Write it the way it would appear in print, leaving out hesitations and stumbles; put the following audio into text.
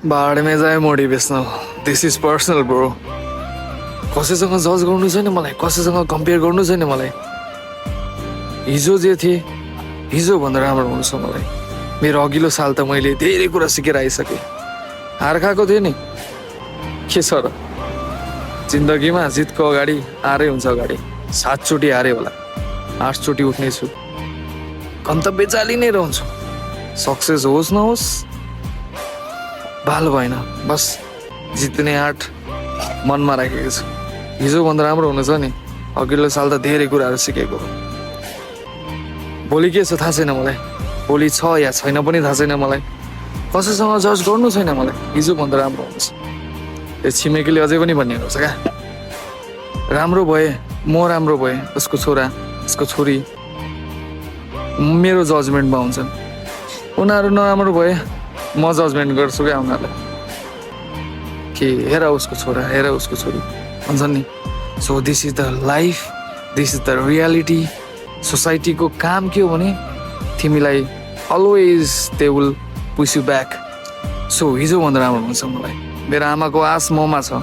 भाड में जाए motivational this is personal bro कसैसँग जज गर्नु छैन मलाई कसैसँग कम्पेयर गर्नु छैन मलाई हिजो जे थिए हिजो भन्दा राम्रो हुनु छ मलाई मेरो अघिल्लो साल त मैले धेरै कुरा सिकेर आइसकेँ हार खाएको थिएँ नि के छ र जिन्दगीमा जितको अगाडि हारै हुन्छ अगाडि 7 चोटि हारे होला 8 चोटि उठ्नेछु गन्तव्य चाली नै रहन्छु सक्सेस होस् नहोस् भाल भएन बस जित्ने आँट मनमा राखेको छु हिजो भन्दा राम्रो हुनु छ नि अघिल्लो साल त धेरै कुराहरू सिकेको भोलि के छ थाहा छैन मलाई भोलि छ या छैन पनि थाहा छैन मलाई कसैसँग जज गर्नु छैन मलाई हिजो भन्दा राम्रो हुन्छ त्यो छिमेकीले अझै पनि भनिएको छ क्या राम्रो भए म राम्रो भए उसको छोरा उसको छोरी मेरो जजमेन्टमा हुन्छन् उनीहरू नराम्रो भए म जजमेन्ट गर्छु क्या उनीहरूलाई कि हेर उसको छोरा हेर उसको छोरी भन्छन् नि so this is the life this is the reality सोसाइटीको काम के हो भने तिमीलाई always they will push you back so हिजो भन्दा राम्रो हुन्छ मलाई मेरो आमाको आश ममा छ